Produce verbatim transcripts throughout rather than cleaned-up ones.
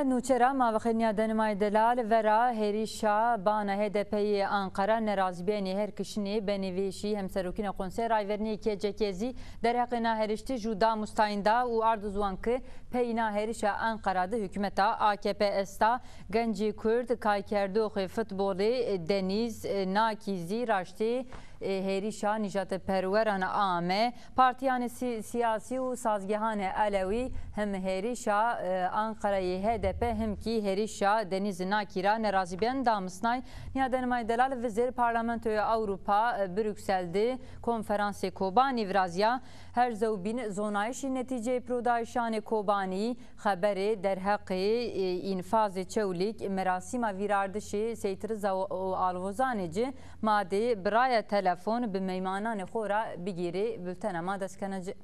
Nûçe ra ma vexê Nîya Denimay Delal vera hêrîşa bana H D P yê Anqara nerazîbîyenê her kişinê benê vêşî. Hemserokîna Konsey Rayverinî yê K C K zî derheqê na hêrîş de jû damustayîn da û ard ziwan ke pey na hêrîşa Anqara de hukûmeta A K P esta. Gencê Kurd, kaykerdoxê futbolê Denîz Nakî zî raştê e, hêrîşa nîjatperweran ame. Partîyanê sî-, sîyasî û sazgehanê Elewî him hêrîşa, e, Anqarayê H D P him kî hêrîşa Denîz Nakî ra nerazîbîyen damusnay. Nîya Denimay Delal vizêr Parlamentoya Ewropa, e, Bruksel de konferansê Kobanî virazîya. Her zewbîn zonayîşî netîceyê pirodayîşanê Kobanî, xeberê derheqê, e, înfazê Çewlîg, merasîma vîrardişê Seyîd Riza û, û Alvozanê ci ma dê bi raya telefon bi meymananê xo ra bigîrê. Bultena ma dest kena ci.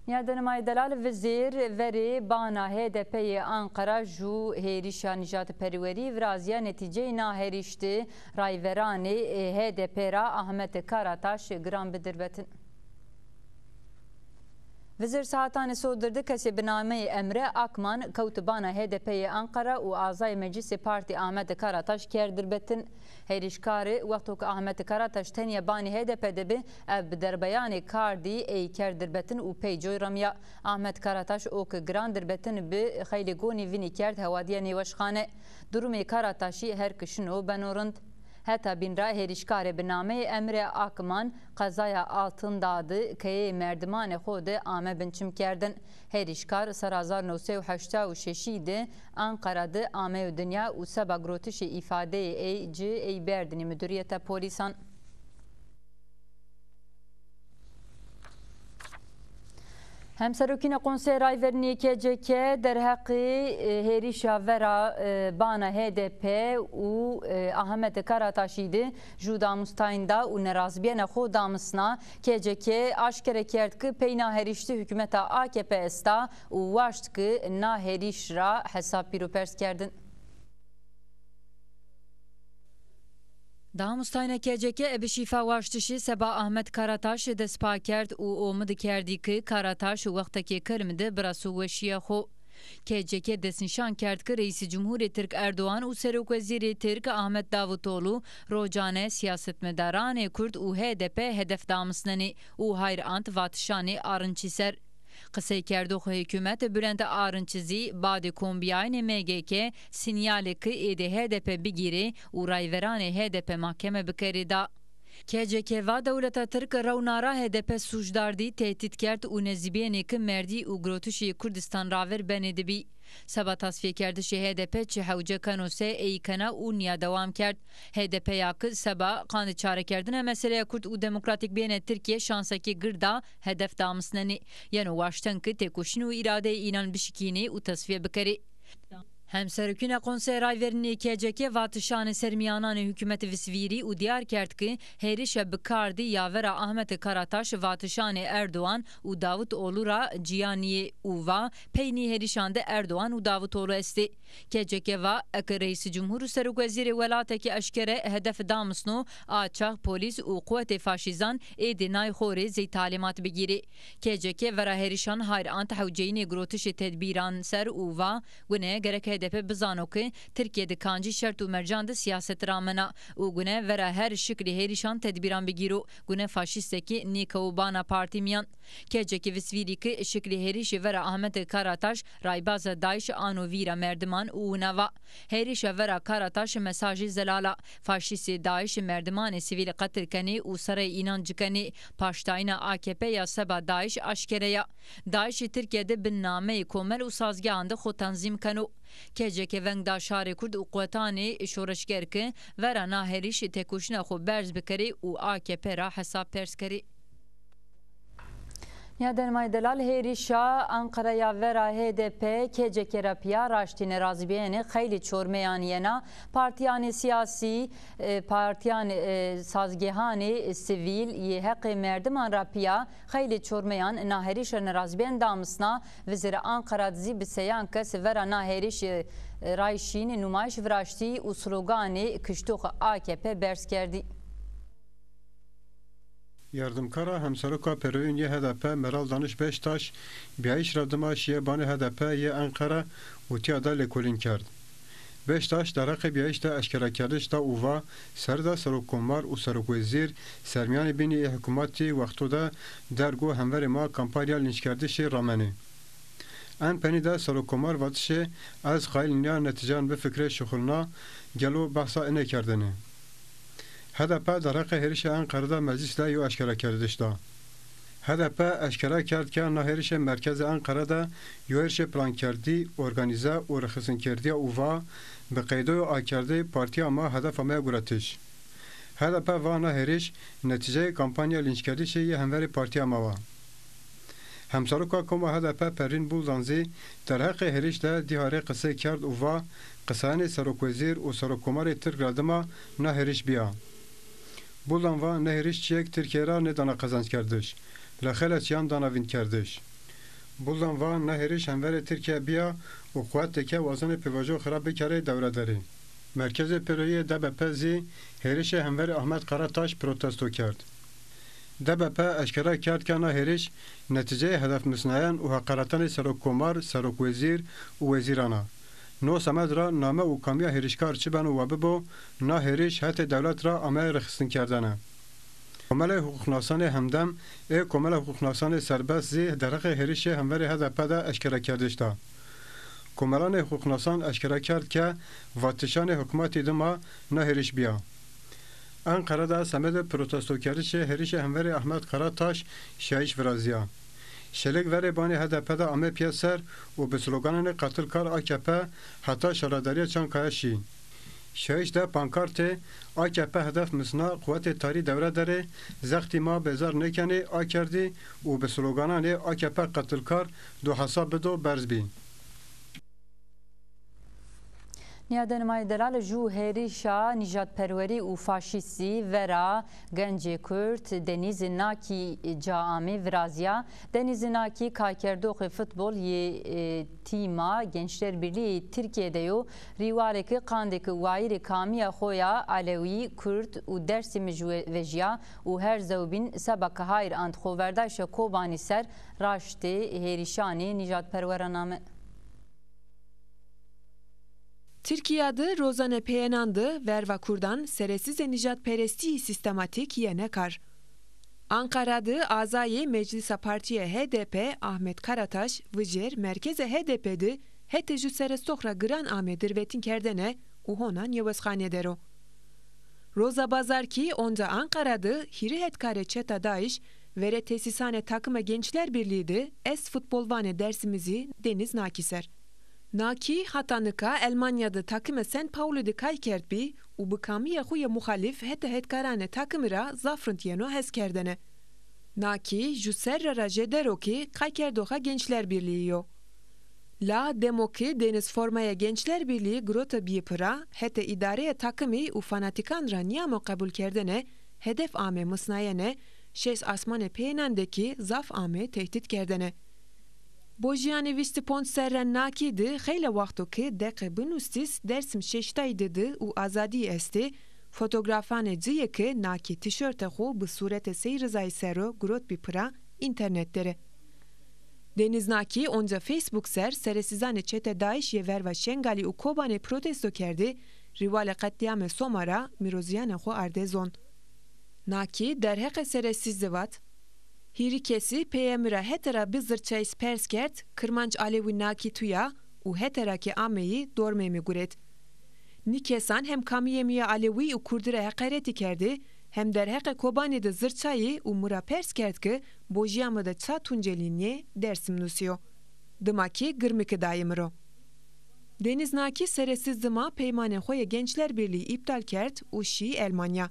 Nîya Denimay Delal vizêr verê bana H D P yê Anqara jû hêrîşa nîjatperwerî virazîya. Netîceyê na hêrîş de rayveranê, e, H D P ra Ahmet Karataş giran bi dirbetin. Vizêr saetanê sodir de kesê bi nameyê Emre Akman kewt bana H D P yê Anqara û azayê Meclîsê Partî Ahmet Karataş kerd dirbetin. Hêrîşkar wexto ke Ahmet Karataş tenya banî H D P de bi, ev bi derbeyanê kardî ey kerd dirbetin û pey coy remîya. Ahmet Karataş o ke giran dirbetin bi, xeylê gonî vinî kerd hewadîya nêweşxane. Durumê Karataşî her ke şino beno rind. Heta bîn ra hêrîşkarê bi nameyê Emre Akman qezaya Altındağ de keyeyê merdimanê xo de ame binçimkerdin. Hêrîşkar serra hezar new sey û heşta û şeşî de Anqara de ameyo dinya û seba girotişê îfadeyê ey ci ey berdinî mudurîyeta polîsan. Hemserokîna Konseyê Rayverinî yê K C K derheqê, e, hêrîşa vera, e, bana H D P û, e, Ahmet Karataşî de jû damustayîn da û nerazîbîyena xo damisna. K C K aşkere kerd ke pey na hêrîş de hukûmeta A K P esta û waşt ke na hêrîş ra hesab pîro pers kerdin. Damustayna K C K Ebi Şîfa waştişî seba Ahmet Karataş dest pa kerd û omid kerdî ke Karataş wextekê kelm de biraso weşîya xo. K C K destnîşan kerd ke Reîsê Cumhurê Tirk Erdogan û Serokwezîrê Tirk Ahmet Davutoglu rocane siyasetmedaranê Kurd û H D P hedef damisnenê û hayr ant vatişanê Arınçî ser. Qiseykerdoxê hukûmet Bülent Arınç zî badê kombîyayînê M G K sînyalê ke êdî H D P bigîrê û rayveranê H D P mahkeme bikerê da. K C K va dewleta tirk rewna ra H D P sûcdar dî, tehdît kerd û nezîbîyenê ke merdî û girotişê Kurdistan raver benê di bî. Seba tasfîyekerdişê H D P çi hewce keno se ey kena û nîya dewam kerd. H D P ya ke seba qandê çarekerdina meseleya Kurd û demokratîk bîyene Tirkîye şansekê gird a, hedef damisnenê. Yeno waşten ke têkoşîn û îradeyê înan bişikînê û tasfîye bikerê. Hemserokîna Konseyê Rayverinî yê K C K vatişanê sermîyananê hukûmetê visvîrî û dîyar kerd ke hêrişe bi kardî ya vera Ahmet Karataş vatişanê Erdogan û Davutoglu ra cîya nîyê û va, pey nî hêrişan de Erdogan û Davutoglu estê. K C K va, eke Reîsê Cumhur û Serokwezîrê welatekî eşkere hedef damisno, a çax polîs û quwetê faşîzan êdî nay xo rê zey talîmat bigîrê. K C K vera hêrişan hayr ant hewceyînê girotişê tedbîran ser û va, gune gerek H D P bizano ke Tirkîye de kancî şert û mercan de siyaset ramena û gune vera her şiklî hêrişan tedbîran bigîro, gune faşîstekî nêkewo bana partî mîyan. K C K visvîrî ke şiklê hêrişî vera Ahmet Karataş raybaza DAIŞ ano vîra merdiman û wina va, hêrişa vera Karataş mesajê zelal a. Faşîstê DAIŞ merdimanê sivîl qetil kenê û sereyê înan ci kenê. Paştayîna A K P ya seba DAIŞ aşkere ya. DAIŞî Tirkîye de bi nameyê komel û sazgehan de xo tenzîm keno. K C K veng da şarê Kurd û quwetanê şoreşger ke vera na hêrişî têkoşîna xo berz bikerê û A K P ra hesab pers kerê. Ya Dermay Delal, hêrişa Anqara ya vera H D P K C K ra pîya raştî nerazîbîyenê xeylê çormeyan yena. Partîyanê sîyasî, e, partîyan, e, sazgehanê sivîl yê heqê merdiman ra pîya xeylê çormeyan na hêrişa nerazîbîyen damisna. Vizêrê Anqara de zî bi seyan kes vera na hêrişî, e, ray şîn, nûmayîş viraştî û sloganê kiştox A K P berz kerdî. Yardimkara Hemseroka Pêroyîn yê H D P Meral Daniş Beştaş bîyayîş ra dima şîye banê H D P yê Enqere û tîya de lêkolîn kerd. Beştaş derheqê bîyayîş de eşkerekerdiş da û va, ser de serokkomar û serokwezîr sermîyanê bînî ê hikûmetî wexto de derg û hemverê ma kampanya lînckerdişî ramenê. En penî de serokkomar vatişê, ez qayîl nîya netîceyan bifikirê şuxulna, gelo behsa inê kerdêne. H D P derheqê hêrişê Enqere de meclîs de yo eşkerekerdiş da. H D P eşkera kerd ke na hêrişê merkezê Enqere de yo hêrişê plankerdî, organîze û rêxistinkerdî ya û va, bi qeydoyo akerdê partîya ma hedefa ma ya guretiş. H D P va na hêriş netîceyê kampanya lînckerdişî yê hemverê partîya ma wa. Hemseroka Koma H D P Pervîn Buldan zî derheqê hêriş de dîha rê qisey kerd û va, qisayanê serokwezîr û serokkomarê tirk ra dima na hêriş bîya. Buldan va, na hêriş çîyêk Tirkîye ra nêdana qezenckerdiş, la xeylê çîyan dana vîndkerdiş. Buldan va, na hêriş hemverê Tirkîye bîya û quwetê ke wazenê pêvajo xira bikerê dewre der ê. Merkezê Pêroyî yê D B P zî hêrişê hemverê Ahmet Karataş protesto kerd. D B P eşkera kerd ke na hêriş netîceyê hedefmisnayan û heqaretanê serokkomar, serokwezîr û wezîran a. No semed ra name û kamîya hêrişkar çi beno wa bibo, na hêriş hetê dewlet ra ameye rêxistinkerdene. Komelê huqûqnasanê Hemdem ê Komelê Huqûqnasanê Serbest zî derheqê hêrişê hemverê H D P de eşkerekerdiş da. Komelanê huqûqnasan eşkera kerd ke vatişanê hukmatî dima na hêriş bîya. Enqere de semedê protestokerdişê hêrişê hemverê Ahmet Karataş şiyayîş virazîya. Şêlik verê banê H D P de ame pîyeser û bi slogananê qetilkar A K P heta şaredarîya Çankaya şî. Şiyayîş de pankartê A K P hedef misna, quwetê tarî dewre der ê, zextî ma bêzar nêkenê akerdî û bi slogananê A K P qetilkar, do hesab bido berz bî. Nîyadenê ma yê delal, jû hêrişa nîjadperwerî û faşîstî vera gencê Kurd Denîz Nakî ca amê virazîya. Denîz Nakî kaykerdoxê futbol yê, e, tîma Gençler Birliği Tirkiye de yo. Rîwalêki qandêki wayîrê kamîya xo ya Alewî, Kurd û Dêrsimij we-, vejîya û her zewbîn seba ke hayîr ant xoverdayîşa Kobanî ser raştê hêrişanê nîjadperweran ame. Tirkîya de rozanê peyênan de verva kurdan seresîzê nîjadperestîyî sîstematîk yene kar. Anqara de azayê Meclîsa Partîya H D P Ahmet Karataş vijêr merkezê H D P de hetê ju serestox ra giran amê dirvetînkerdene û hona nêwesxanê der o. Roza bazar kî onca Anqara de hîrê hetkarê çeta DAIŞ verê tesîsanê takime Gençler Birliği de est futbolvanê Dêrsimizî Denîz Nakî ser. Nakî hata nika Elmanya de takime Saint Pauli de kay kerdbî û bi kamîya xo yê muxalîf hetê hetkaranê takimî ra zaf rind yeno heskerdene. Nakî ju serre ra jêder o kî kaykerdoxa Gençler Birliği yo. La demo ke Denîz formaya Gençler Birliği girotibî pira, hetê îdareyê takimî û fanatîkan ra nîyamo qebulkerdene, hedef ame misnayene, şêst asmanê peyênan de kî zaf ame tehdîtkerdene. Bojîyanê vîst û ponc serre Nakî de xeyle waxt o ke deqê binustîs Dêrsim şeştay de de û azadî estê, fotografanê ci yê ke Nakî tîşortê xo bi sûretê Sey Rizayî ser o girotbî pira, înternet der ê. Denîz Nakî onca Facebook ser seresîzanê çetê DAIŞ yê verva Şengalî û Kobanê protesto kerdê, rîwalê qetlîamê Soma ra mîrozîyanê xo ardê zon. Nakî derheqê seresîz de vat, hîrê kesî peyê mi ra hete ra bi zirçayîs pers kerd, Kirmanc Alewî Nakî tu ya? Û hete ra ke ameyî dormê mi guret. Nî kesan hem kamîyê mi yê Alewî û Kurdî ra heqaretî kerdê, hem derheqê Kobanî de zirçayî û mi ra pers kerd ke bojîya mi de ça Tuncelî nê Dêrsim nusîyo. Dima kî girmike dayê mi ro. Denîz Nakî seresîz dima peymanê xo yê Gençler Birliği îptal kerd û şî Elmanya.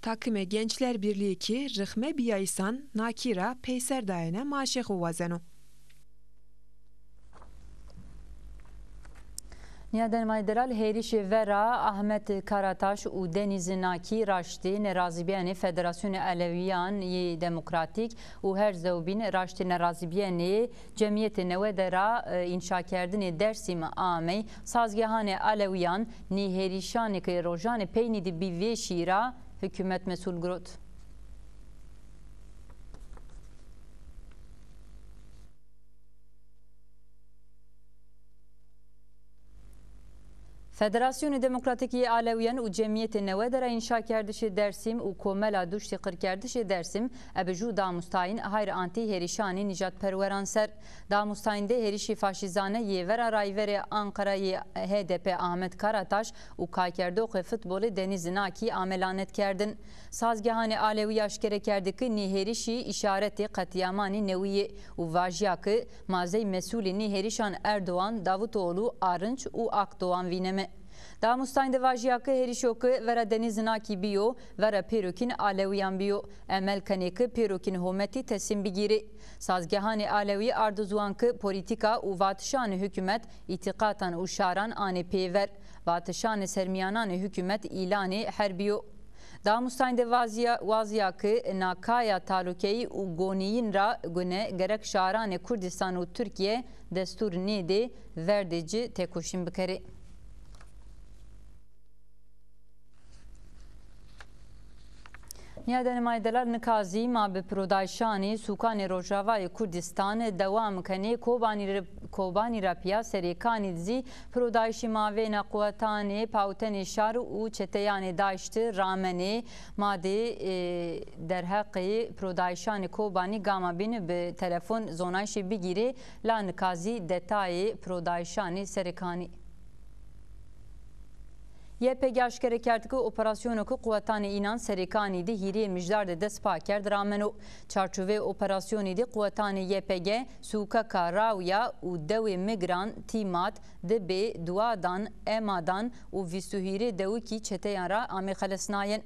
Takimê Gençler Birliği kî rixme bîyayîsan Nakî ra peyser dayene maaşê xo wazeno. Nîyadenê ma yê delal, hêrişê vera Ahmet Karataş û Denîz Nakî raştê nerazîbîyanê Federasyonê Elewîyan yê Demokratîk û her zewbîn raştê nerazîbîyanê Cemîyetê Newe de ra, e, înşakerdinê Dêrsim amey. Sazgehanê Elewîyan nî hêrişanê ke rojanê peynî de bî vêşî ra hukûmet mesûl girot. Federasyonê Demokratîk yê Alewîyan û Cemîyetê Newe de ra înşakerdişê Dêrsim û Komela Duştî Qirkerdişê Dêrsim ebe jû damustayîn hayr antî hêrişanê nîjadperweran ser. Damustayîn de hêrişî faşîzane yê vera rayverê Anqara yê H D P Ahmet Karataş û kaykerdoxê futbolê Denîz Nakî ame lanet kerdin. Sazgehanê Alewî aşkere kerdî ki nî hêrişî îşaretê qetîyamanê newî yê û vajîya ki ma zey mesûlê nî hêrişan Erdogan, Davutoglu, Arınç û Akdogan vîneme. Damustayîn de vajîya ki hêrişo ki vera Denîz Nakî bîyo, vera pêrokîn Alewîyan bîyo. Emel kenê ki pêrokîn hometî tesîm bigîrê. Sazgehanê Alewî ardo ziwan ki polîtîka û vatişanê hukûmet îtîqatan û şaran anê pêver. Vatişanê sermîyananê hukûmet îlanê herb bîyo. Damustayîn de vazîya, wazîya ki na kaya talukeyî û gonîyîn ra gune gerek şaranê Kurdîstan û Tirkîye destûr nêdê verdê ci têkoşîn bikerê. Nîyadanê ma yê delal, nika zî ma bi pirodayîşanê sûkanê Rojavayê Kurdîstan dewam kenê. Kobanî re, Kobanî ra pîya Serêkanî de zî pirodayîşî mavêna quwetanê pawitenê şar û çeteyanê DAIŞ de ramenê. Ma dê, e, derheqê pirodayîşanê Kobanî gama bîn bi telefon zonayîşê bigîrê, la nika zî detayê pirodayîşanê Serêkanî. Y P G aşkere kerd ki operasyonê ki quwetanê înan Serêkanî de hîrê Mijdar de dest pa kerd rameno. Çarçoveyê operasyonî de quwetanê Y P G sûkeka Rawya û dewê Migran, Tîmat, Dibê, Duadan, Emadan û vîst û hîrê dewikî çeteyan ra amê xelesnayen.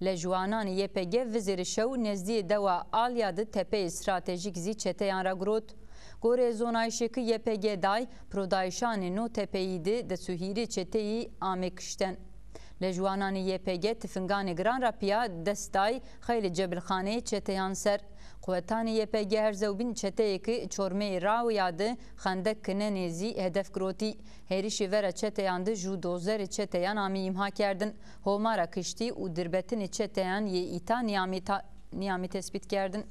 Lejwananê Y P G vizêrê şew nezdîyê dewa Alya de tepeyê stratejîk zî çeteyan ra girot. Goreyê zonayîşê ki Y P G day, pirodayîşanê no tepeyî de di û hîrê çeteyî amê kişten. Lejwananê Y P G tifinganê giran ra pîya dest day xeylê cebilxaneyê çeteyan ser. Quwetanê Y P G her zewbîn çeteyê ki Çormeyê Rawya de xendek kinenê zî hedef girotî. Hêrişê vera çeteyan de jû dozerê çeteyan amî îmha kerdin. Homa ra kiştî û dirbetinê çeteyan yê îta nîyamê ta-, nîyamê tespît kerdin.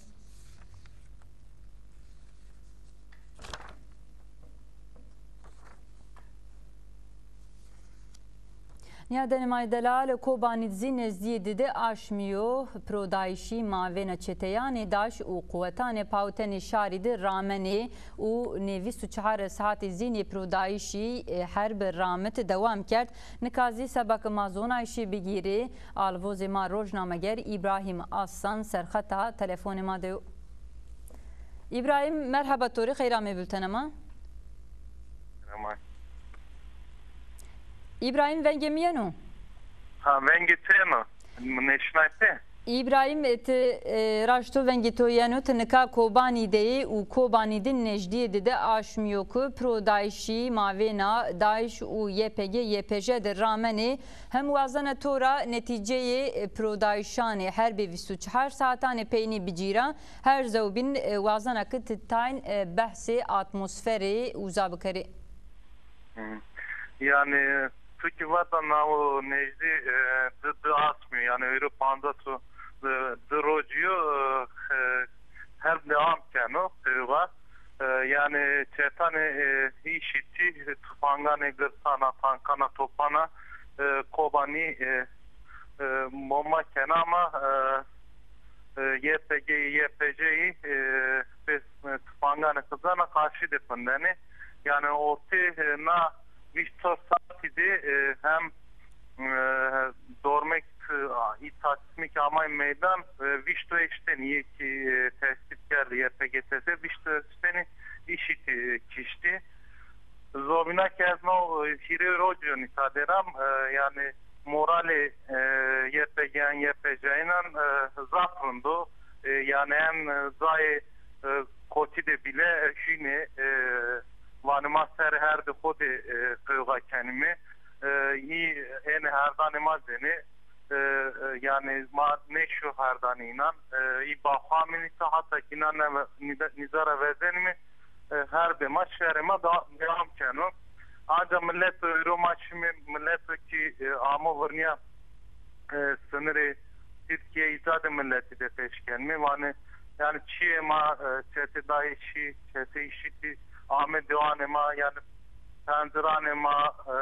Nîyadanê ma yê delal, Kobanî de zî nezdîyê dide aşmî yo pirodayîşî mavêna çeteyanê DAIŞ û quwetanê pawitenê şarî de ramenê û nê vîst û çar saetî zî nê pirodayîşî, e, herb ramit dewam kerd. Nika zî seba ke ma zonayîşê bigîrê, alvozê ma rojnameger Îbrahîm Aslan ser xeta telefonê ma de yo. Îbrahîm, merheba to rê, xeyr amê bultena ma. Merhaba. Îbrahîm, vengê mi yeno? Ha, vengê to yeno. Mi nêşnay ti? Îbrahîm, ti, e, raşto vengê to yeno, ti nika Kobanî de yê û Kobanî de nejdîyê dide aşmî yo ku pirodayîşî mavêna DAIŞ û Y P G Y P J de ramenê. Hem wazena to ra netîceyê, e, pirodayîşanê herbê vîst û çar saetanê peynî bicîra, her zewbîn, e, wazena ki ti tayn, e, behsê atmosferê uza bikerê. Hı. Yanî, tu ki vata nawo nejdî, e, di, di asmî, yanî ewro pancas û di, di rocî yo, e, e, herb dewam keno, qeyûxa. E, yanî çetanê, e, îşîtî, tufanganê girsana, tankana, topana, e, Kobanî, e, e, bomba kena ama, e, e, Y P G, Y P J'yî, e, bi, e, tufanganê xizana qarşî de findenê. Yanî ortê, e, na vîst çar saetî de, e, hem, e, dormek, e, î taksimî ke amay meydan, e, vîşto eştenî yê kî, e, tespît kerdî Y P G T S, vîşto eştenî îşîtî, e, kiştî. Zobîna ke ez no, e, hîrê rocî yo nîta dêram, e, yanî moralê, e, Y P G'yan, Y P J'yînan, e, zaf rind o. E, yanî en, e, zayê, e, kotî de bîle, e, hînê, e, vanê ma serê herdê xo de, e, qeyûxa kenîme. E, î ênê herdanê ma zenê. E, e, yanî ma nêşo herdanê înan. E, î baxwa mi nîta hata kî înan neve-, nîda-, nîza ra vezenîme, e, herbê ma, şerê ma da-, dewam keno. Anca mileto ewro ma şîme, mileto kî, e, amo virnîya, e, sinirê Tirkîye, îca de miletî de pêşkenîme. Vanê, yanî çîyê ma, e, çetê DAIŞî, çetê îşîtî ame dîwanê ma, yanî penciranê ma, e,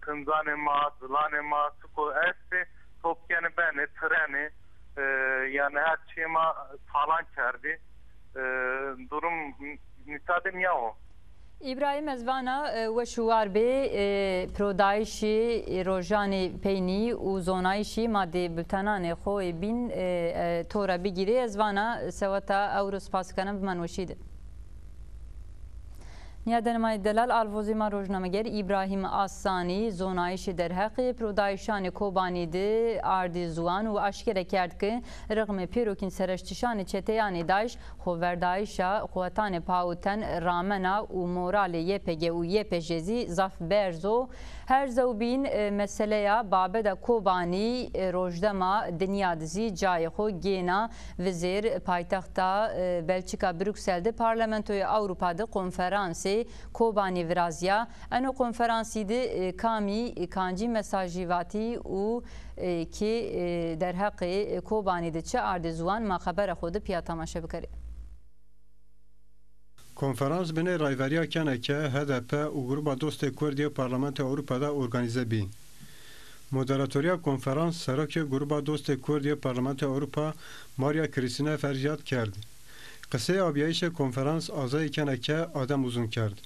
Kincanê ma, zilanê ma, çiko estê, top kenê benê, tirenê. E, yanî her çîyê ma talan kerdî. E, durum nî-, nîta de nîya wo. Îbrahîm, ez vana, e, weş û war bê, e, pirodayîşî, e, rojanê peynî û zonayîşî ma dê bultenanê xo ê bîn, e, e, to ra bigîrê. Ez vana seweta ewro spas kena, biman weşî de. Nîyadenê ma yê delal, alvozê ma rojnameger Îbrahîm Aslanî zonayîşê derheqê pirodayîşanê Kobanî de ardî ziwan û aşkere kerd ke rixmê pêrokîn sereştişanê çeteyanê DAIŞ xoverdayîşa quwetanê pawiten ramena û moralê YPG û YPJ zî zaf berz o. Her zewbîn, e, meseleya babeda Kobanî, e, rojdema dinya de zî cayê xo gêna. Vizêr paytexta, e, Belçîka Bruksel de Parlamentoyê Ewropa de konferansê Kobanî virazîya. Eno konferansî de, e, kamî, e, kancî mesajî vatî û, e, kê, e, derheqê, e, Kobanî de çi ardê ziwan ma xebera xo de pîya temaşe bikerê. Konferans binê rayverîya kene ke HDP û Gruba Dostê Kurd yê Parlamentoyê Ewropa de organîze bî. Moderatorîya konferans serokê Gruba Dostê Kurd yê Parlamentoyê Ewropa Maria Krîstîne Feryad kerd. Qiseyê abîyayîşê konferans azayî kena ke Adem Uzun kerd.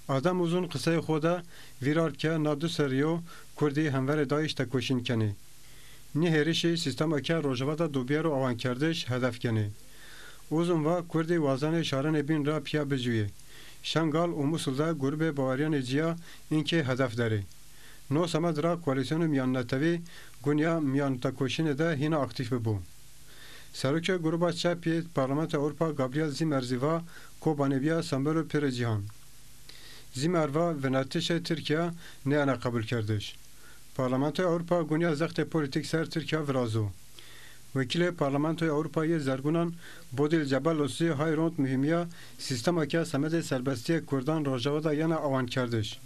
Adem Uzun qiseyê xo de vîrar ke na du serrî yo kurdî hemverê DAIŞ tekoşîn kenê. Nî hêrişî sîstema ke Rojava de do bîyaro awankerdiş hedef kenê. Uzun va kurdî wazenê şarenê bîn ra pîya bicuyê. Şengal û Musul de grûbê bawerîyanê cîya înkê hedef der ê. No semed ra koalîsyonê mîyannetewî gunîya mîyantekoşînê de hîna aktîf bibo. Serokê Grûba Çep yê Parlamentoya Ewropa Gabriel Zîmer zî va Kobanê bîya sembolê pêrê cîhan. Zîmer va vinetişê Tirkîya nêyena qebulkerdiş. Parlamentoya Ewropa gunîya zextê polîtîk ser Tirkîya virazo. Wekîlê Parlamentoya Ewropa yê Zergunan Bodil Ceballos zî hay rond muhîmîya sîstema ke semedê serbestîyê kurdan Rojava de yena awankerdiş.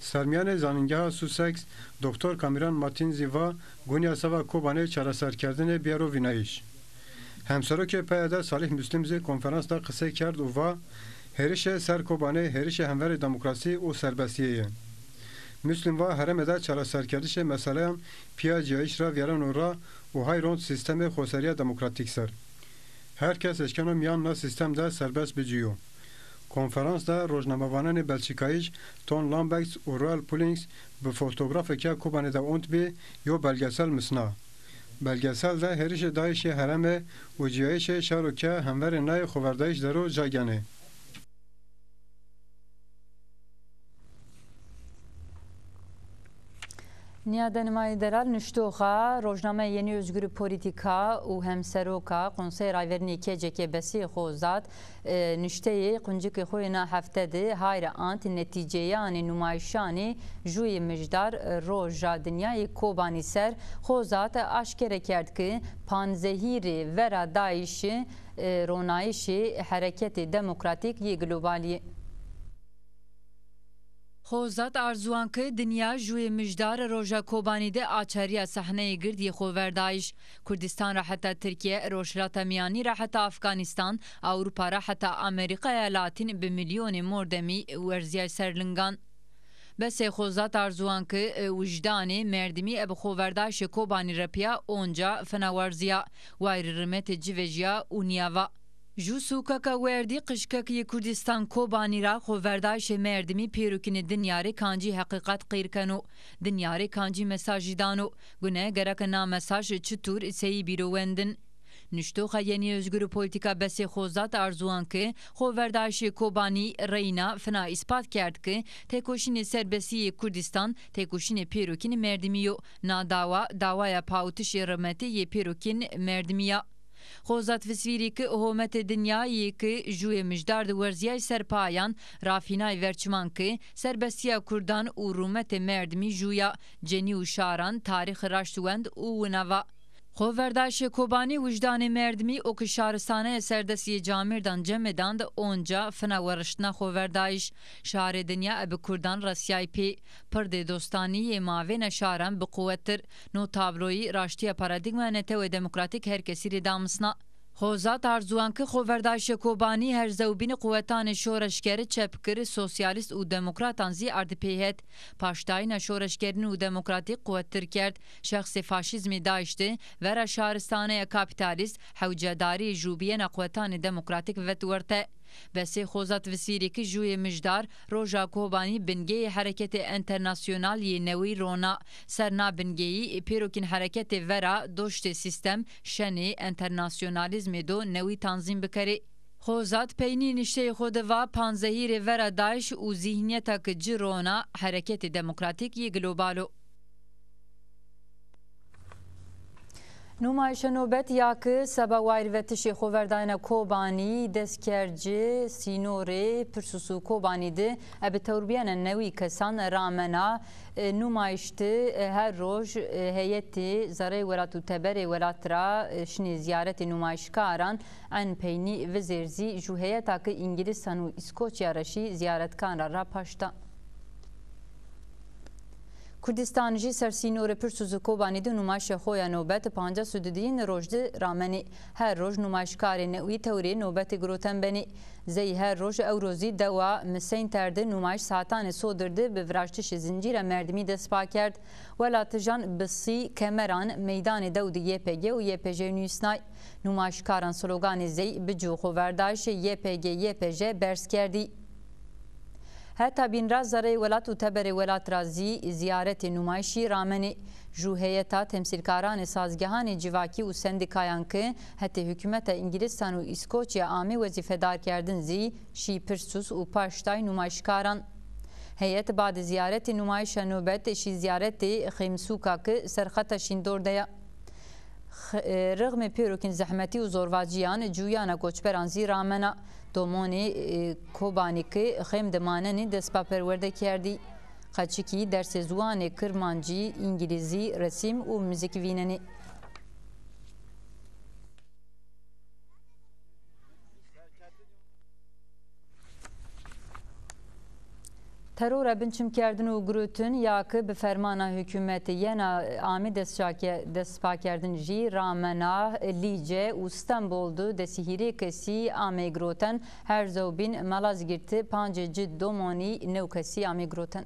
Sermîyanê Zanîngeha Sussex, Doktor Cameron Martin zî va gunîya seva Kobanê çareserkerdinê bîyaro vînayîş. Hemserokê PYD Salih Muslim zî konferans de qisey kerd û va hêrişê ser Kobanê hêrişê hemverê demokrasî û serbestîye yê. Muslim va herêmê de çareserkerdişê meseleyan pîya cîyayîş ra vîyareno ra û hay rond sîstemê xoserîya demokratîk ser. Her kes eşkeno mîyan na sîstem de serbest bicîyo. Konferans de rojnamevananê belçîkayij Ton Lamberts û Roel Pullings bi fotografê ke Kobanê de ont bî, yo belgesel misna. Belgesel de hêrişê DAIŞê herême û cîyayîşê şaro ke hemverê nayê xoverdayîş der o ca genê. Nîyadenê ma yê delal, nuştoxa rojnameya Yenî Ozgurî Polîtîka û hemseroka Konseyê Rayverînê KCKê Besê Xozat, e, nuşteyê quncikê xo yê na hefte de hay ra ant netîceyanê numayîşanê Jûyê Mijdar, e, Roja Dinyayê Kobanî ser. Xozat aşkere kerd ke panzehî rê vera DAIŞî, e, ronayîşê hereketê demokratîk yê globalî yê. Xozat arzuwan ke dinya Jûyê Mijdar Roja Kobanî de açarîya sehneyê gird yê xoverdayîş. Kurdîstan ra heta Tirkîye, Rojhilata Mîyanî ra heta Afganîstan, Ewropa ra heta Amerîkaya Latîn bi mîlyonê mordemî werzîyay ser lingan. Besê Xozat arzuwan ke, e, wijdanê merdimî ebe xoverdayîşê Kobanî ra pîya onca fina werzîya, wayîrê rimetê ci vejîya û nîya va. Ju sûkeka werdî qijkek yê Kurdîstan Kobanî ra xoverdayîşê merdimî pêrokînê dinya rê kancî heqîqet qîr keno, dinya rê kancî mesajî dano, gune gereke na mesaj çi tûr seyî bîro wendin. Nuştoxa Yenî Ozgurî Polîtîka Besê Xozat arzuwan ke xoverdayîşê Kobanî reyna fina îspat kerd ke têkoşînê serbestî yê Kurdîstan têkoşînê pêrokînê merdimî yo. Na dawa, dawaya pawitişê rimetê yê pêrokîn merdimî ya. Xozat visvîrî ke hometê dinya yê ke Jûyê Mijdar de werzîyay ser payan, rafînay ver çiman ke serbestîya kurdan û rûmetê merdimî jûya, cenî û şaran, tarîxî raşt wend û wina va. Xoverdayîşê Kobanî wijdanê merdimî o ke şaristaneyê serdest yê camêrdan cemêdan de onca fina weriştna xoverdayîş. Şarê dinya ebe kurdan resîyay pê. Pirdê dostanî yê mavêna şaran biquwettir. No tabloyî raştîya paradîgmaya netewê demokratîk her kesî rê damisna. Xozat arzuan ki xoverdayîşê Kobanî her zewbînî quwetanê şoreşgerî çepgirî, sosyalîst û demokratan zî ardî pey het. Paştdayîna şoreşgerîn û demokratîk quwettir kerd. Şexsê faşîzmî DAIŞ di vera şaristaneya kapîtalîst hewcedarîyê jûbîyena quwetanê demokratîk vet werte. Besê Xozat Visîrî ki jûyê mijdar roja Kobanî bingeyê hereketê enternasyonal yê newî rona. Ser na bingeyî pêrokîn hereketê vera doştê sîstem, şenê, enternasyonalîzmê do newî tanzîm bikerê. Xozat peynî nişteyê xo de va panzehî rê vera DAIŞ û zîhnîyeta ki ci rona hereketê demokratîk yê global o. Nûmayîşa nobet ya ki seba wayîrvetişê xoverdayena Kobanî dest kerd ci sînorê Pirsus û Kobanî de ebe tewrbîyena newî kesan ramena. E, nûmayîş de, e, her roj, e, heyetê zereyê welat û teberê welat ra, e, şinê zîyaretê nûmayîşkaran. En peynî vizêr zî jû heyeta ki Îngilîstan û Îskoçya ra şî zîyaretkan ra ra paşta. Kurdîstan jî ser sînorê Pirsus û Kobanî de nûmayîşê xo ya nobet pancas û didîyîn roj de ramenê. Her roj nûmayîşkarê newî tewrê nobetê giroten benê. Zey her roj ewro zî dewa Miseynter de nûmayîş saetanê sodir de bi viraştişê zincîra merdimî dest pa kerd. Welatijan bi sî kemeran meydanê dew de YPG û YPJ nûsnay. Nûmayîşkaran sloganê zey bici û xoverdayîşê YPG YPJ berz kerdî. Heta bîn ra zereyê welat û teberê welat ra zî zîyaretê nûmayîşî ramenê. Jû heyeta temsîlkaranê sazgehanê civakî û sendîkayan ki hetê hukûmeta Îngilîstan û Îskoçya amê wezîfedar kerdin zî şî Pirsus û paştay nûmayîşkaran. Heyet badê zîyaretê nûmayîşa nobet şî zîyaretê Xêmsûka ki ser xeta Şîndor de ya. X-, e, rixmê pêrokîn zehmetî û zorvacîyan cuyana koçberan zî ramena. Domonê, e, Kobanî ki xêm de manenê dest pa perwerde kerdî. Qeçikî dersê ziwanê kirmancî, îngilîzî, resîm û muzîk vînenê. Terora binçimkerdin û girotin ya ki bi fermana hukûmetî yena amê destşake-, destpakerdin jî ramena Lîce û Stenbol de desî hîrê kesî amey giroten, her zewbîn Malazgîrt de pancê ci domonî new kesî amey giroten.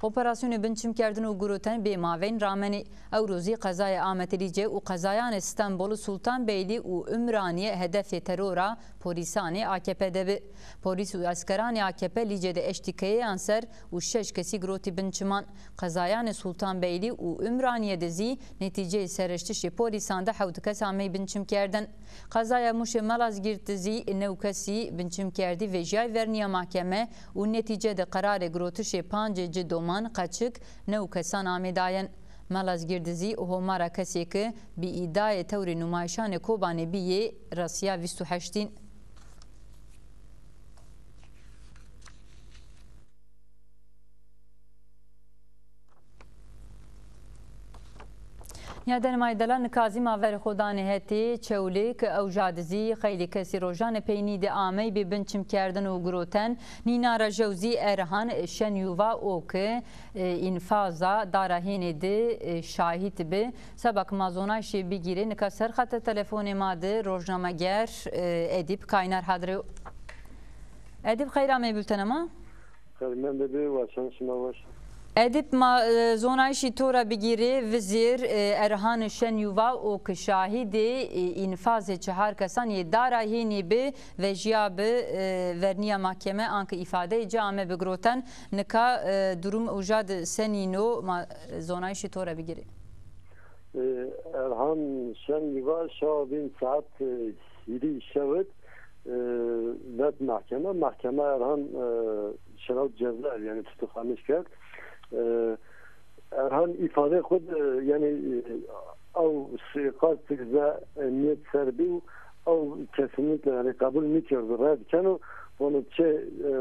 Operasyonê binçimkerdin û giroten bê maveyn ramenê. Ewro zî qezaya Amed Lîce û qezayanê Stenbol, Sultanbeyli û Umraniye hedefê terora polîsanê AKP de bi. Polîs û eskeranê AKP Lîce de eştî keyeyan ser û şeş kesî girotî binçiman. Qezayanê Sultanbeyli û Umraniye de zî netîceyê sereştişê polîsan de hewt kes amey binçimkerdin. Qezaya Mûşê Malazgîrt de zî new kesî binçimkerdî vejîyay vernîya mahkeme û netîce de qerarê girotişê pancê ci doman qeçik new kesan amê dayen. Malazgîrt de zî homara kesê ki bi îdayê tewrê nûmayîşanê Kobanê bîyê resîya vîst û heştîn. Nîyadenê ma yê delal, nika zî ma verê xo danê hetê Çewlîg. Ewja de zî xeylê kesî rojanê peynî de amey bê binçimkerdin û giroten. Nîna ra jew zî Erhan Şenyûva o ki, e, înfaza dara hênê de, e, şahîd bi. Seba ki ma zonayîşê bigîrê, nika ser xeta telefonê ma de rojnameger, e, Edîp Kaynar hadir o. Edîp, xeyr ameyî bultena ma. Xeyr mende be, wa çend şima weş. Edîp, ma, e, zonayîşî to ra bigîrê, vizêr, e, Erhan Şenyûva o ki şahîdê, e, înfazê çehar kesan yê dara hênî bi, vejîya bi, e, vernîya mahkeme, anke îfadeyê ci ame bi giroten. Nika, e, durum uca de senîn o, ma, e, zonayîşî to ra bigîrê. E, Erhan Şenyûva şewa bîn saet, e, hîrî şewid, e, vet mahkeme. Mahkeme Erhan, e, şerew cezayir, yanî tutuqlanmış kerd. E, Erhan îfadeyê xwu de, yanî, e, ew suîqastê ze, e, niyet ser bî û ew kesinlikle, yanî, qebul nîkerdo, red keno. Vano çê, e,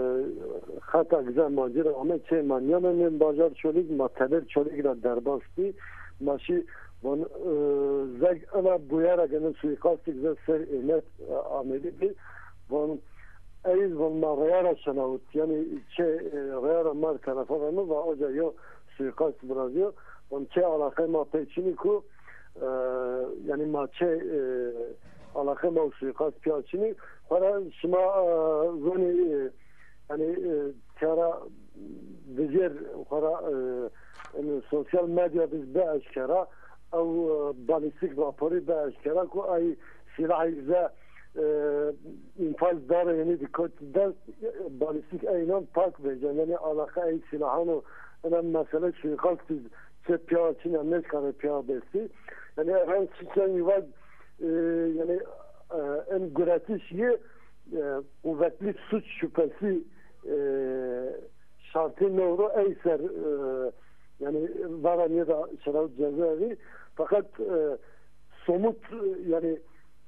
xeta ki ze ma ci ra ame, çê ma nîyamê nê bajar Çolîg, ma teber Çolîg ra derbas bî. Ma şî, van, e, zeg ina bûyera gene suîqastî ki ze ser ênet, e, amedî bî. Van, ey van ma reyara şenawit. Yanî çê, e, reyara ma terefa vano, va oca yo suîqast virazîyo. Van çê alaqeyê ma pey çinî ku E, yanî ma çi, e, alaqa ma û suîqast pîya çinî. Xwara şima, e, zonî, e, yanî, e, tîya ra vizêr xwara, e, yanî sosyal medya biz bi eşkera, ew, e, balîstîk raporî bi eşkera ku ay sîlahî ze, e, înfal dare, yanî di kot dest, e, balîstîk eynan pak vecen. Yanî alaqa ey sîlahan û ena mesele suîqast biz çi pîya çinî, nêşkare pîya bestî. Yanî Erhan Çiçen Yuvag, e, yanî, e, en guretiş yê, e, kuvvetli suç şüphesi, e, şartê newro ey ser, e, yanî vara nêda şerew cezaevî. Feqet, e, somut, e, yanî,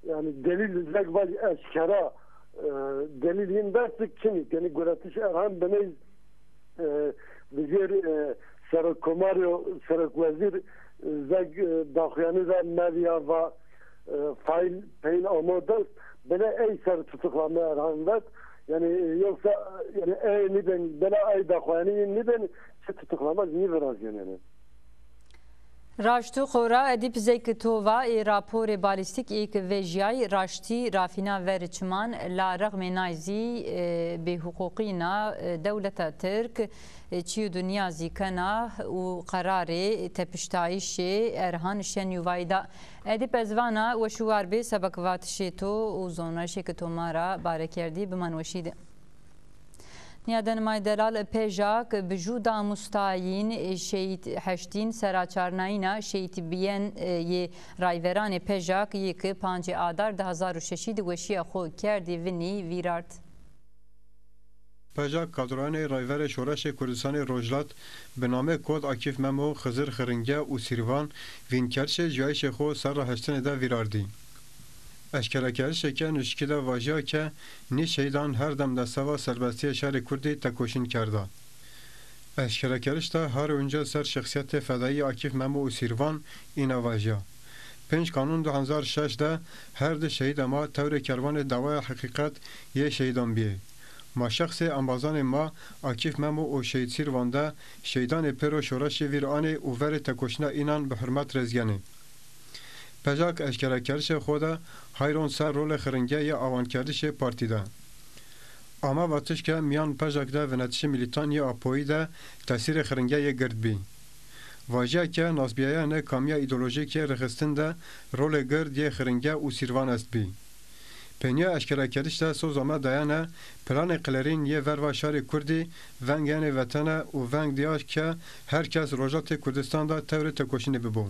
yanî delîl zek vaj eşkera, e, delîl yin destik çinî. Yanî guretiş Erhan biney, e, vizêr, e, serokkomarî û serokwezîr, e, zeg, e, daxuyanî ra mevîya va, e, faîl peyn amo dest, bile ey ser tutuklame Erhan vet. Yanî, e, yoksa, yanî, ey nîben, bile ey daxuyanî nîben, çi tutuklame zî nîvirazîyen yanî. Raşt û xora Edîp Zeyk to va, ê raporê balîstîk ê ke vejîyay, raştî rafîna ver çiman, la rexmê nay zî, e, bêhuqûqîna, e, dewleta Tirk, e, çîyo dinya zî kena û qerarê tepiştayîşê Erhan Şenyuvayî da. Edîp, ez vana weş û war bê sebek vatişê to û zonayîşê ke to ma ra bare kerdî, biman weşî de. Nîyadenimay delal, pejak bi jû damustayîn, şehîd heştîn seraçarnayîna şehîd bîyen, e, yê rayveranê pejak yê ke pancê adar di hezar û şeşî di weşîya xo kerdî vinî vîrart. Pejak kadroyanê rayverê Şoreşê Kurdistanê Rojhilat bi namê Kod Akîf Memo, Xizir Xiringe û Sîrvan vînkerişê cuyayîşê xo serra heştinê de vîrardî. Eşkerekerişê ke nuşkî de vajîya ke nî şehîdan her dem de seva serbestîyê şarê kurdî tekoşîn kerda. Eşkerekeriş de har û unca ser şexsîyetê fedayî Akîf Memo û Sîrvan îna vajîya. Pênc Kanûn di hezar şeş de her di şehîda ma tewrê kerwanê dawaya heqîqet yê şehîdan bîyê. Ma şexsê embazanê ma Akîf Memo û Şehîd Sîrvan de şehîdanê pêro şoreşî vîr anê û verê tekoşîna înan bi hurmet rêz genê. Pejak eşkerekerişê xo de hayron ser rolê Xiringe yê awankerdişê partî de. Ama vatiş ke mîyan Pejak de vinetişê mîlîtan yê Apoyî de tesîrê Xiringe yê gird bî. Vajîya ke nasbîyayene kamîya îdeolojîk yê rêxistin de rolê gird yê Xiringe û Sîrvan estbî. Peynîya eşkerekeriş de soza me dayene planê qilêrîn yê verva şarê kurdî veng yenê vetene û veng dîya ke her kes Rojatê Kurdistan de tewrê tekoşînê bibo.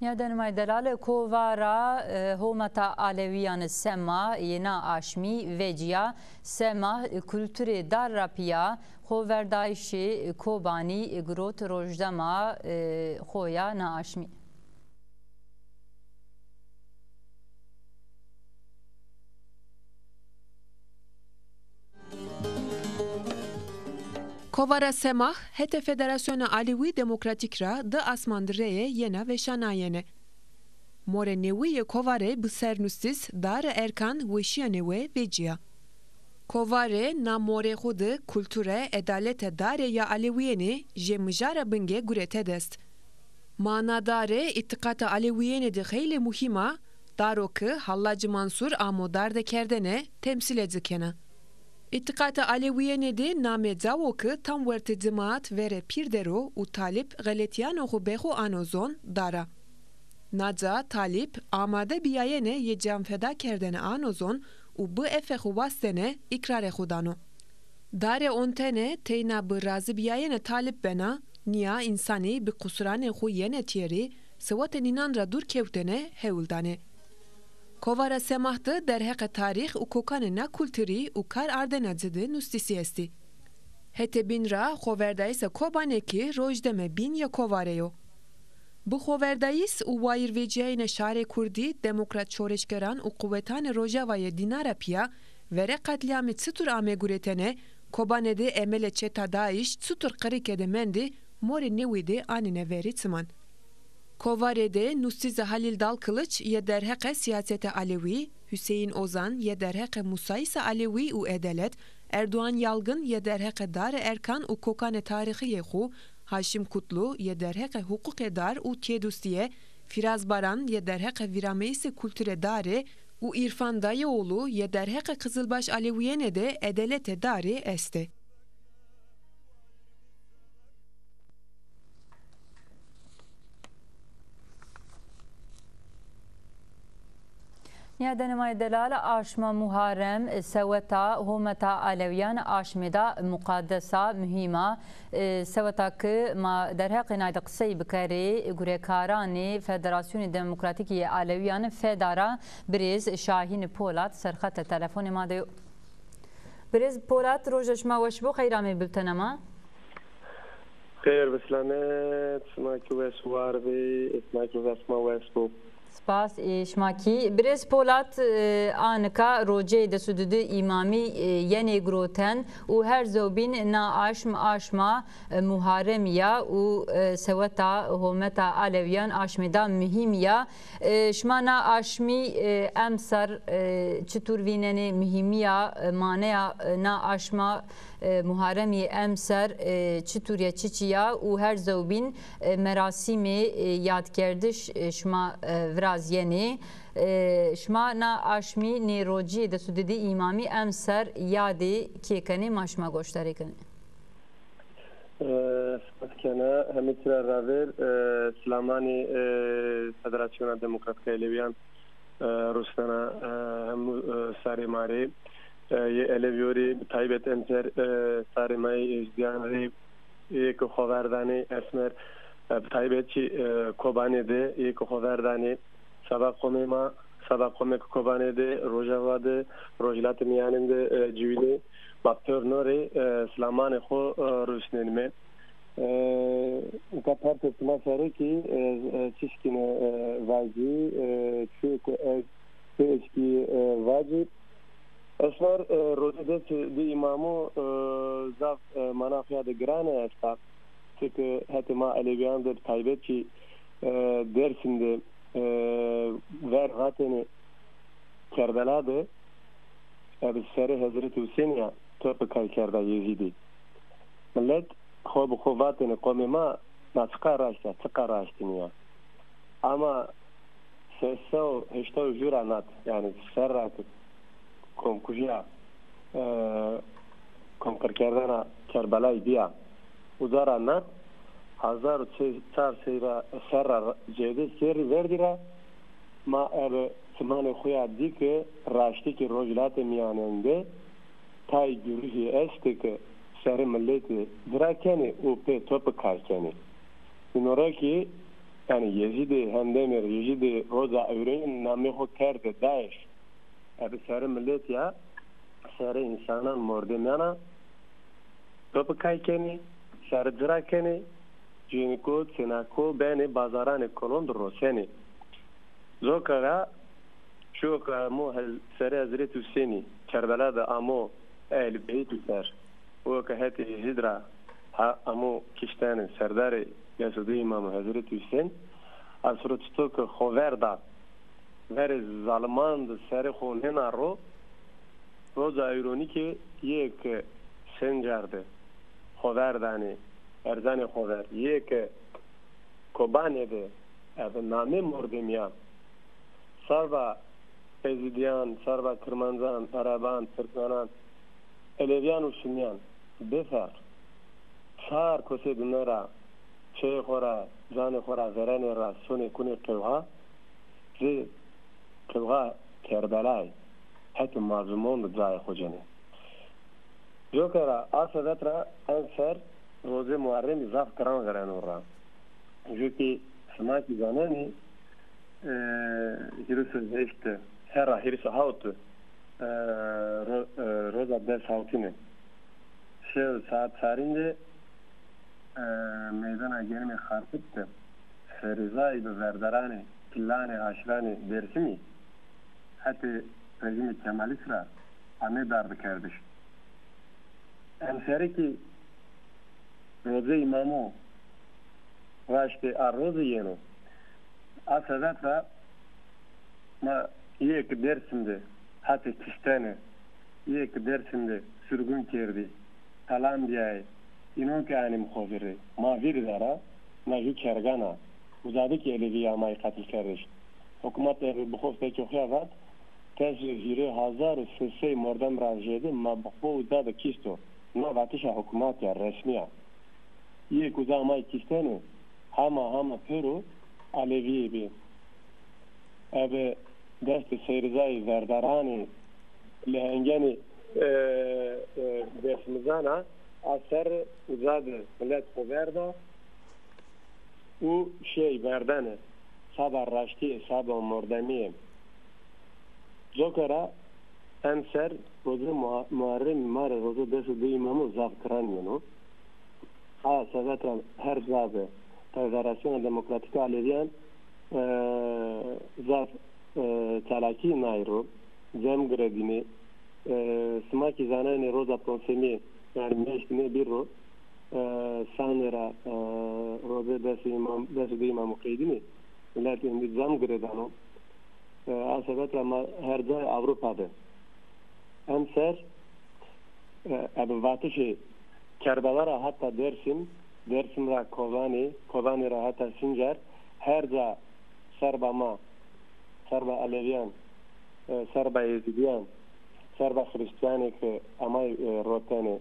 Nîyadenimay delal, kovara, e, hometa Alewîyan Sema yê na aşmî vecîya. Sema, e, kulturê dar ra pîya xoverdayîşê Kobanî, e, girot rojdema, e, xo ya na aşmî. Kovara Semah hetê Federasyona Alewî Demokratîk ra di asman di reye yena veşanayene. Morê newî yê kovare bi sernustîs Dar Erkan weşîya newe vecîya. Kovare na morê xo di kulture, edalete dare ya Alewîyenê jê mijara binge gurete dest. Mana dare îtîqata Alewîyenê di xeylê muhîm a, daro ki Hallacî Mansur amo darde kerdene, temsîle ci kena. Îtîqata Alewîyenê di namê cawo ki tam wertê cimat verê pîr der o û Talîb xeletîyano xo bexo ano zon, dar a. Na ca Talîb amade bîyayene yê canfeda kerdene ano zon û bi efê xo wastene, îkrarê xo dano. Dare ontene teyna bi razîbîyayene Talîb bena, nîya însanî bi qusuranê xo yene tîyerî, sewatê nînan ra dûr kewtene, hewl danê. Kovara Semah di derheqê tarîx û kokanê na kulturî û kar ardena ci di nustîsî estî. Hetê bîn ra xoverdayîsa Kobanê ki rojdeme bîn ya kovare yo. Bi xoverdayîs û wayîrvecîyayîna şarê kurdî, demokrat şoreşgeran û quwetanê Rojavayê dîna ra pîya verê qetlîamî çitur ame guretene, Kobanê de emelê çeta DAIŞ çitur qirike de mendî, morê newî de anîne verî çiman. Kovare de nustî zi Halîl Dalkiliç yê derheqê sîyasetê Alewî, Huseyîn Ozan yê derheqê musayîsa Alewî û edelet, Erdoğan Yalgın yê derheqê darê erkan û kokanê tarîxî yê xo, Haşim Kutlu yê derheqê huqûqê dar û têdustîye, Firaz Baran yê derheqê vîrameyîsê kulturê darê û Îrfan Dayıoğlu yê derheqê qizilbaş alewîyenê de edeletê darê estê. Nîyadenê ma yê delal, aşma Muharrem, seweta, hometa Alewîyan, aşmêda muqadesa, muhîm a. E, seweta ke ma derheqê nay de qisey bikerê, gurekaranê Federasyonê Demokratîkî yê Alewîyan, FEDA, ra birêz Şahîn Polat serxetê telefonê ma de yo. Birêz Polat, roja şima weş bo, xeyr amê bültena ma. Xeyr bi selamet, sima kî wes û war bê, sima kî roja sima wes bo. Spas, ê, şima kî. Birêz Polat, e, a nika roceyê des û di di Îmamî, e, yenê giroten û her zewbîn na aşm aşma, e, Muharremî ya û, e, seweta hometa Alewîyan aşmêda muhîmî ya. E, şima na aşmî, e, emser, e, çitur vînenê, muhîmîya, e, maneya, e, na aşma, e, Muharremî emser, e, çitur ya, çiçî ya û her zewbîn, e, merasîmê, e, yadkerdiş, e, şima, e, virazîyenê. E, şima na aşmî nê rocî des û di di Îmamî emser yadê kê kenê, ma şima goşdarê kenê. E, spas kena, hemî tira ravêr, e, silamanê, e, Federasyona Demokratîk a Elewîyan, e, rusnena, e, hemû, e, sarê ma rê, e, yê Elewîyo rê, bi taybet emser, e, sarê ma yê Êzidîyan rê, yê ke xo ver danê esmer, e, bi taybet kî, e, Kobanê de, yê ke xo ver danê, seba qomê ma, seba qomê ke Kobanê de, Rojava de, Rojhilatê Mîyanên de, e, ciwînê, ma pêr no rê, e, silamanê xo, e, rusnenîme. E, nika pertê sima ser o kî, e, e, çişkîne, e, vajî, e, çîyo ke ez pê eşkî, e, vajî. Esmer, e, rocê des û di Îmamo, e, zaf, e, mana xo ya de girane esta. Çike hetê ma Elewîyan de bi taybet kî, e, Dêrsim de, e, ver vatêne Kerbela de, e, bi serê Hezretî Husênî ya topikay kerda Yezîdî. Milet xo bi xo vatêne, qomê ma, na çiqa raşt a, çiqa raştî nîya. Ama sey sey û heştay û jû ra nat, yanî serra ke komkujîya, e, komqirkerdena Kerbelayî bîya, uca ra nat, hezar û çar sey ra, serra cêde serrî verdî ra ma ebe çimanê xo ya dî ke raştî kî Rojhilatê Mîyanên de tayê gurî zî estê ke serê miletî vira kenê û pê topikay kenê. Îno ra kî, yanî Yezîdê Hemdemir, Yezîdê roza ewronî namê xo kerde DAIŞ. Ebe serê miletî ya, serê însanan, mordemîyan a topikay kenê, serê ci ra kenê, cêniko, çênako benê bazaranê kolon de rosenê. Coka ra çîyo ke amo Hez-, serê Hezretî Husênî Kerbela de amo Ehlî Beytî ser, o ke hetê Yezîd ra ha amo kiştene, serdarê des û di Îmamo Hezretî Husên, ez ro çito ke xo ver da, verê zaliman de serê xo nêna ro, roza ewronî kî yê ke Sencar de xo ver danê, erzanê xo ver, yê ke Kobanê de, ebe namê mordemîyan, serba Êzidîyan, serba Kirmancan, Ereban, Tirkmenan, Elewîyan û Sunîyan bêferq, çar kosê dime ra çeyê xo ra, canê xo ra verenê ra sonê kunê qewxa, zê qewxa Kerbelayî hetê mazluman de cayê xo cenê. Coka ra a sebet ra emser rozê Muharremî zaf giran vereno ra. Ju kî sima kî zanenî, e, hîris û heşt de, serra hîris û hawt de, e, ro-, e, roza des hawtîne. Şew saet çarîn de, e, meydana genimê Xarpit de serîzayî bi verdaranê, pilanê, aşîranê Dêrsimî hetê rejîmê Kemalîst ra amê dardikerdiş. Emserî kî rozê Îmamo raştê a roze yeno. A sebeb ra ma yê ki Dêrsim de hetê kiştene, yê ki Dêrsim de surgun kerdî, talan biyayê, înon ki enê mi xo vîrê. Ma vîrî de ra, na jû kergan a. Uza de ki Elewî amayî qetilkerdiş. Hukmat ebe bi xo fekê xo ya vat, tez hîrê hazar û sey sey mordem ra zêde ma bi xo uza de kişto. Na vatişa hukmatî ya, resmî ya. Yê ki uza amayî kiştene, hema hema pêro Elewîyê bî. Ebe destê Seyrizayî verdaranê lehengenê, e, e, dêrsimizan a, a ser uza de milet xo verda û şîyê verdene. Seba raştîye, seba mordemîye. Coka ra emser rozê Muha-, Muharremî ma rê roze des û di Îmamo zaf giran yeno. A sebeb ra her ca de Federasyona Demokratîk a Elewîyan, e, zaf, e, çalakî nayî ro, cem giredînê. E, sima kî zanenê roza ponsemîye, yanî meştîne bî ro, e, sanê ra, e, roze des û Îmam, des û di Îmamo qeydînê. Milet êndî cem giredano. E, a sebeb ra ma her cayê Ewropa de. Emser, e, ebe vatişê Kerbela ra heta Dêrsim, Dêrsim ra Kobanê, Kobanê ra heta Sincar, her ca serba ma, serba Elewîyan, e, serba Êzidîyan, serba Xirîstîyanê ke amayî, e, rotenê,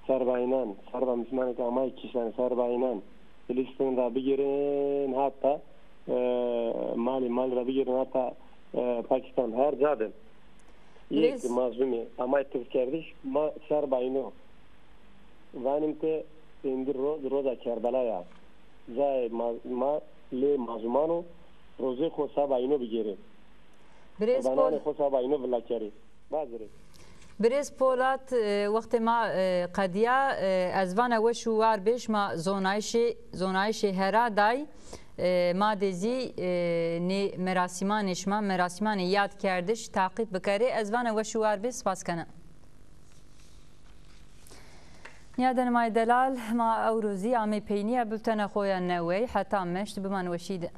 serba înan, serba Mislimanê ke amayî kiştenê, serba înan, Filîstîn ra bigîrin heta, e, Malî, Malî ra bigîrin heta, e, Pakîstan, her ca de. Yê ki mazlumî amayî tifkerdiş, ma serba îno. Vanîm ke êndî roz, roza Kerbela ya. Cayê ma, ma lê mazluman o, rozê xo seba îno bigêrê. Birêz Pol. Qurbananê xo seba îno vila kerê. Bazirê. Birêz Polat, e, wextê ma, e, qedîya, e, ez vana weş û war bê, şima zonayîşê, zonayîşê hera day, e, ma de zî, e, nê merasîmanê şima, merasîmanê yadkerdiş taqîb bikerê. Ez vana weş û war bê, spas kena. Nîyadenê ma yê delal, ma ewro zî amê peynîya bultena xo ya newey. Heta meşt biman weşî de.